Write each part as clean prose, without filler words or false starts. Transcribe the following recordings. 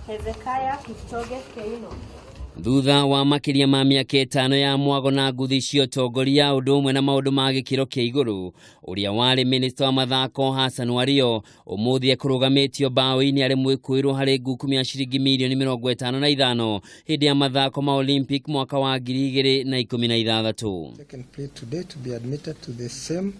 Hezekiah Kipchoge Keino. Thutha wa makĩria ma mĩaka 5 ya mwago na nguthi cia ũtongoria ũndũ ũmwe na maũndũ ma gĩkĩro kĩa igũrũ, ũrĩa warĩ minista wa mathako Hassan Wario ũmũthĩ ekũrũgamĩtio mbaũ-inĩ arĩ mwĩkũĩrwo harĩ ngukumio ya ciringi mirioni 55 hĩndĩ ya mathako ma Olympic mwaka wa 2016. Taken plea today to be admitted to the same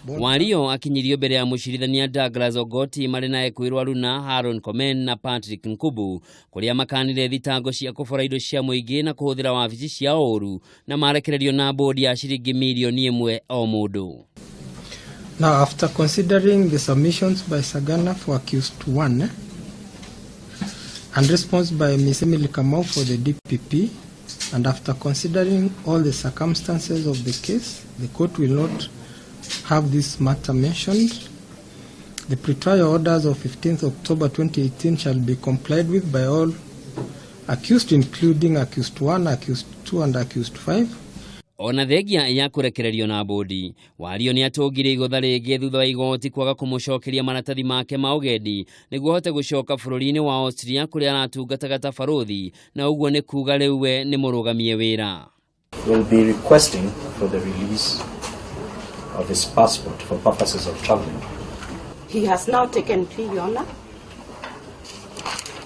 bond. Wario akinyirio mbere ya mũcirithania Douglas Ogoti marĩ na ekwĩrwo Aruna Haron Komen na Patrick Nkubu, kũrĩa makanire thitango cia kũbora indo cia mũingĩ na kũhũthĩra wabici cia ũru, na marekererio na bodi ya ciringi mirioni 1 o mũndũ. Now, after considering the submissions by Sagana for accused 1 and response by Ms. Emily Kamau for the DPP, and after considering all the circumstances of the case, the court will not have this matter mentioned. The pretrial orders of 15th October 2018 shall be complied with by all accused, including accused 1, accused 2, and accused 5. Ona thengia ya kũrekererio na bodi, Wario nĩ atũngire igũtha rĩngĩ thutha wa igoti kwaga kũmũcokeria maratathi make ma ũgendi nĩguo ahote gũcoka bũrũri-inĩ wa Austria kũrĩa aratungataga ta barũthi, na ũguo nĩ kuga rĩu we nĩ mũrũgamie wĩra. Will be requesting for the release of his passport for purposes of traveling. He has now taken plea, Your Honor,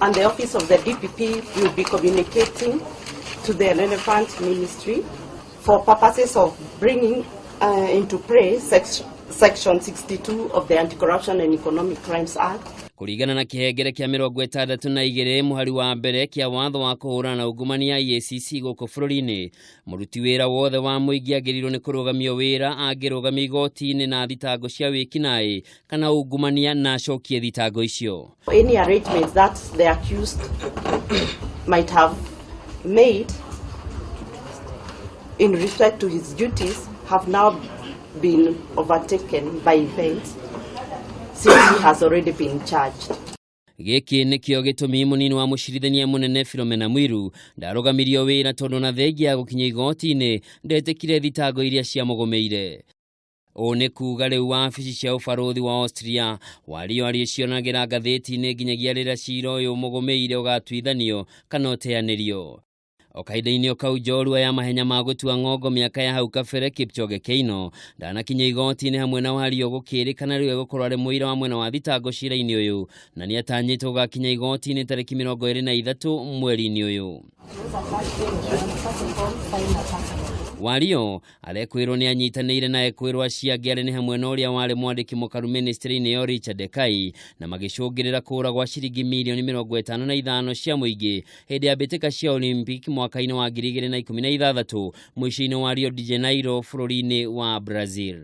and the office of the DPP will be communicating to the relevant ministry for purposes of bringing into play section 62 of the Anti-Corruption and Economic Crimes Act. Kũringana na kĩhengere kĩa 62 mũhari wa mbere kĩa watho wa kũhũrana na ungumania EACC gũkũ bũrũri-inĩ, mũruti wĩra wothe wa mũingĩ agĩrĩirwo nĩ kũrũgamio wĩra angĩrũgamio igoti-inĩ na thitango cia wĩkinaĩ kana ungumania na acokie thitango icio. Any arrangements that the accused might have made in respect to his duties have now been overtaken by events since he has already been charged. Gĩkĩ nĩkĩo gĩtũmi mũnini wa mũcirithania mũnene Philomena Mwilu ndarũgamirio wĩra, tondũ na thengia ya gũkinya igoti-inĩ ndetĩkire thitango iria ciamũgũmĩire. Ũũ nĩ kuga rĩu wabici cia ũbarũthi wa Austria Wario arĩcionagĩra ngathĩti-inĩ nginyagia rĩrĩa cira ũyũ mũgũmĩire ũgatuithanio kana ũteanĩrio. O kahinda-inĩ o kau, njorua ya mahenya ma gũtua ng'ongo mĩaka ya hau kabere Kipchoge Keino ndanakinya igoti-inĩ hamwe na Wario, gũkĩrĩkana rĩu egũkorwo arĩ mũira wa mwena wa thitango cira-inĩ ũyũ, na nĩ atanyĩtwo gũgakinya igoti-inĩ tarĩki 23 mweri-inĩ ũyũ. Wario arekwĩrwo nĩ anyitanĩire na ekwĩrwo acio angĩ arĩ nĩ hamwe na ũrĩa warĩ mwandĩki mũkaru ministry-inĩ ĩyo Richard Ekai, na magĩcũngĩrĩra kũra gwa ciringi mirioni 55 cia mũingĩ hĩndĩ ya mbĩtĩka cia Olympic mwaka-inĩ wa 2016 mũciĩ-inĩ wa Rio de Janeiro bũrũri-inĩ wa Brazil.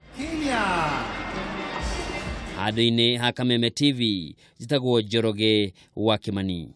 Handũ-inĩ ha Kameme TV, njĩtagwo Njoroge wa Kimani.